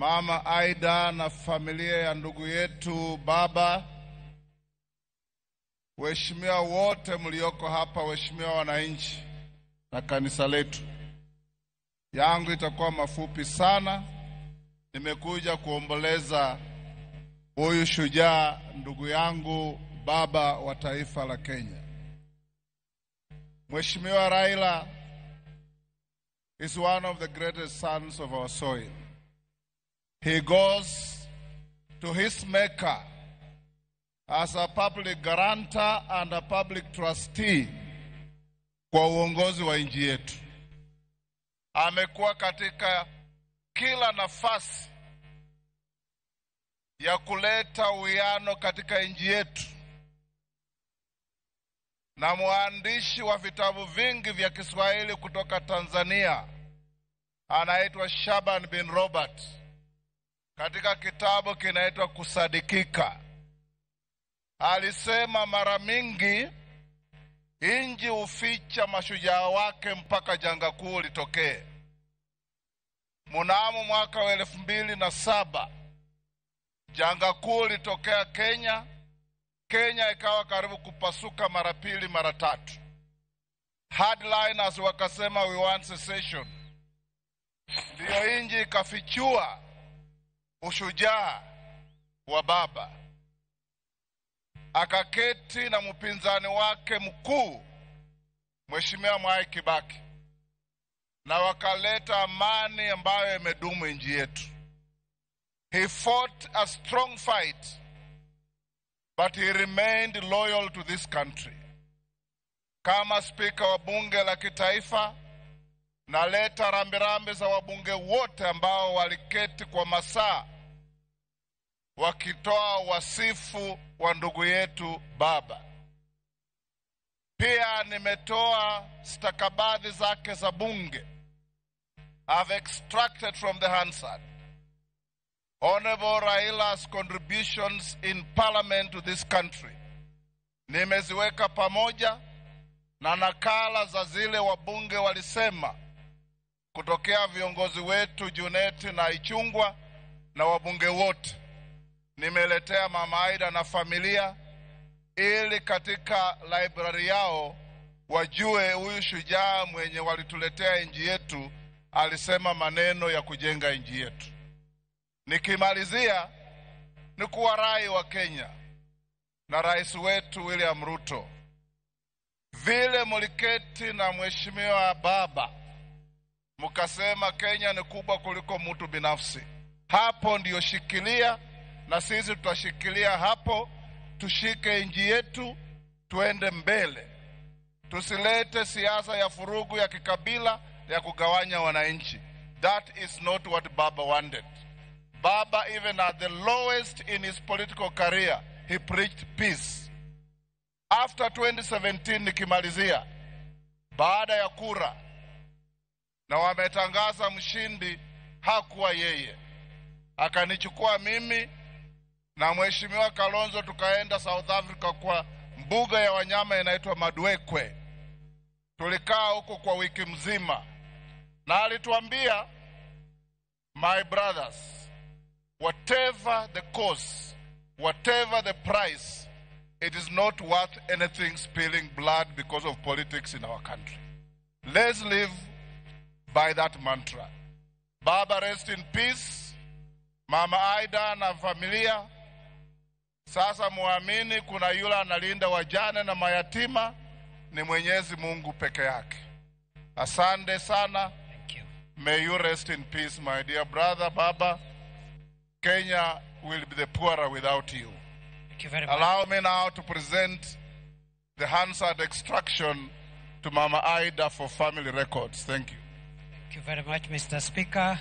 Mama Aida na familia ya ndugu yetu baba, waheshimiwa wote mlioko hapa, waheshimiwa wananchi na kanisa letu, yangu itakuwa mafupi sana. Nimekuja kuomboleza huyu shujaa ndugu yangu, baba wa taifa la Kenya. Mheshimiwa Raila is one of the greatest sons of our soil. He goes to his maker as a public guarantor and a public trustee kwa uongozi wa nchi yetu. Amekuwa katika kila nafasi ya kuleta uwiano katika nchi yetu, na mwandishi wa vitabu vingi vya Kiswahili kutoka Tanzania anaitwa Shaban bin Robert, katika kitabu kinaitwa Kusadikika, alisema mara mingi nchi huficha mashujaa wake mpaka janga kuu litokee. Mnamo mwaka wa 2007 janga kuu litokea Kenya. Kenya ikawa karibu kupasuka mara pili mara tatu. Hardliners wakasema, "We want secession." Ndiyo nchi ikafichua ushujaa wa baba, akaketi na mpinzani wake mkuu, Mheshimiwa Mwai Kibaki, na wakaleta amani ambayo imedumu nchi yetu. He fought a strong fight, but he remained loyal to this country. Kama spika wa bunge la kitaifa, naleta rambirambi za wabunge wote ambao waliketi kwa masaa wakitoa wasifu wa ndugu yetu baba. Pia nimetoa stakabadhi zake za bunge. I've extracted from the Hansard Honorable Raila's contributions in parliament to this country. Nimeziweka pamoja na nakala za zile wabunge walisema kutokea viongozi wetu Junet na Ichung'wah na wabunge wote. Nimeletea Mama Aida na familia ili katika library yao wajue huyu shujaa mwenye walituletea nchi yetu alisema maneno ya kujenga nchi yetu. Nikimalizia ni kuwarai Wakenya na rais wetu William Ruto, vile muliketi na mheshimiwa baba mkasema Kenya ni kubwa kuliko mtu binafsi, hapo ndiyo shikilia, na sisi tutashikilia hapo, tushike nchi yetu, tuende mbele, tusilete siasa ya vurugu ya kikabila ya kugawanya wananchi. That is not what Baba wanted. Baba, even at the lowest in his political career, he preached peace. After 2017, nikimalizia, baada ya kura na wametangaza mshindi, hakuwa yeye, akanichukua mimi na mheshimiwa Kalonzo tukaenda South Africa kwa mbuga ya wanyama inaitwa Madikwe. Tulikaa huko kwa wiki mzima, na alituambia, "My brothers, whatever the cost, whatever the price, it is not worth anything spilling blood because of politics in our country." Let's live by that mantra. Baba, rest in peace. Mama Aida na familia, sasa muamini kuna yule analinda wajane na mayatima, ni Mwenyezi Mungu peke yake. Asante sana. Thank you. May you rest in peace, my dear brother Baba. Kenya will be the poorer without you. Thank you very much. Allow me now to present the Hansard extraction to Mama Aida for family records. Thank you. Thank you very much, Mr. Speaker.